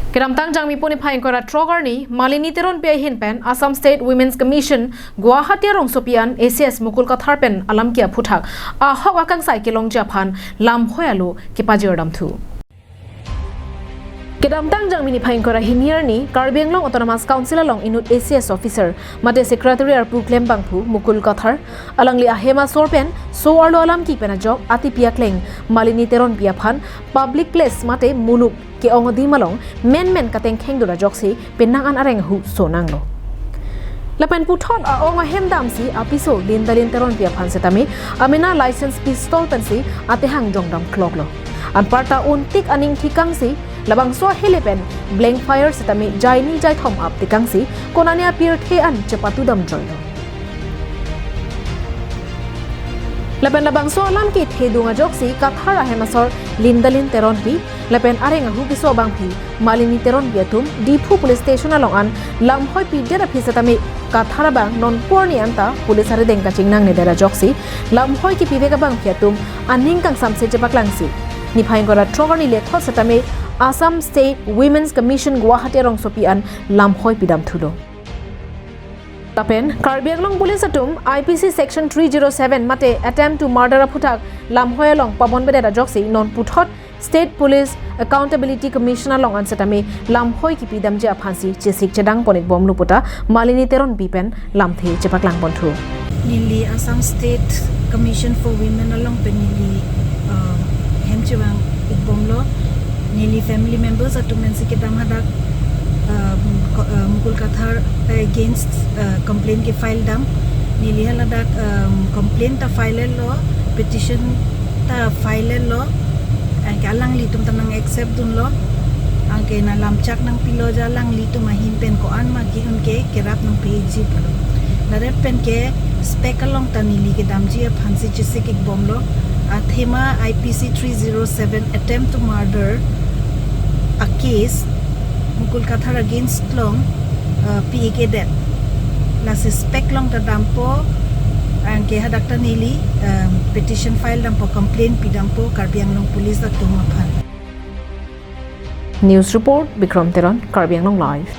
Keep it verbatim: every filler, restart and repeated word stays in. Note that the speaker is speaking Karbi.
Kedamtang Jangmi pu niphai ingkoi ra throk arni Malini Teronpi ahin pen Assam State Women's Commission Guwahati arongsopi an A C S Mukul Kathar pen alam ke aphuthak ahok akangsai kelongji aphan lamhoi alo kepajirdamthu. Kedamtang Jangmi niphai ingkoi ra hini arni Karbi Anglong Autonomous Council along inut A C S officer mate secretary arpu klembangphu Mukul Kathar alangli ahem asor pen so-arlo alam kepi pen ajok atipi akleng Malini Teronpi aphan public place mate muluk ke-ong adim along menmen katengkheng dun ajoksi penang an areng ahu sonanglo. Lapen puthot a-ong ahem damsi apiso Lindalin Teronpi aphan setame amena licensed pistol pensi atehang jongdam kloklo. Anparta untik aning thikangsi labangso ahele pen blank fire setame jaini jaithom ap thikangsi konane apirthe an chepatu damjoilo. Lapen labangso alam kethe dung ajoksi Kathar ahem asor Lindalin Teronpi lapen areng ahu keso abangpi Malini Teronpi atum Diphu Police Station along an lamhoi pidet aphi setame Kathar abang non porni anta police arideng kachingnangnedet ajoksi lamhoi kepivek abangpi atum aning kangsamse chepaklangsi niphai ingkoi ra throk arni lethot setame Assam State Women's Commission Guwahati arongsopi an lamhoi pidamthulo. Lapen Karbi Anglong Police atum I P C section three zero seven mate attempt to murder aphuthak lamhoi along pabonbedet ajoksi non puthot State Police Accountability Commission along an setame lamhoi kepidamji aphansi chesik chedang pon-ikbomlo puta Malini Teronpi pen lamthe chepaklangponthu. Neli Assam State Commission for Women along pen neli, uh, hem chevang-ikbomlo. Neli family members atum pensi kedam hadak, uh, ko-, uh, Mukul Kathar against, uh, complaint ke-file dam. Neli haladak, um, complaint ta file lo, petition ta file lo. Anke alanglitum ta nang-accept dunlo. Anke na lamchak nangpilo ja alanglitum ahin pen ko-an ma ke-un ke kerap nangpi-ikji pulo. Laret pen ke SPEC along ta neli kedamji aphansi chesik-ikbomlo. Athema I P C three zero seven attempt to murder a case Mukul Kathar against along, uh, pi-ik-edet. Lasi SPEC along ta dampo, anke hadak ta neli, um, petition file dampo, complaint pidampo Karbi Anglong Police atum aphan. News report, Bikram Teron, Karbi Anglong Live.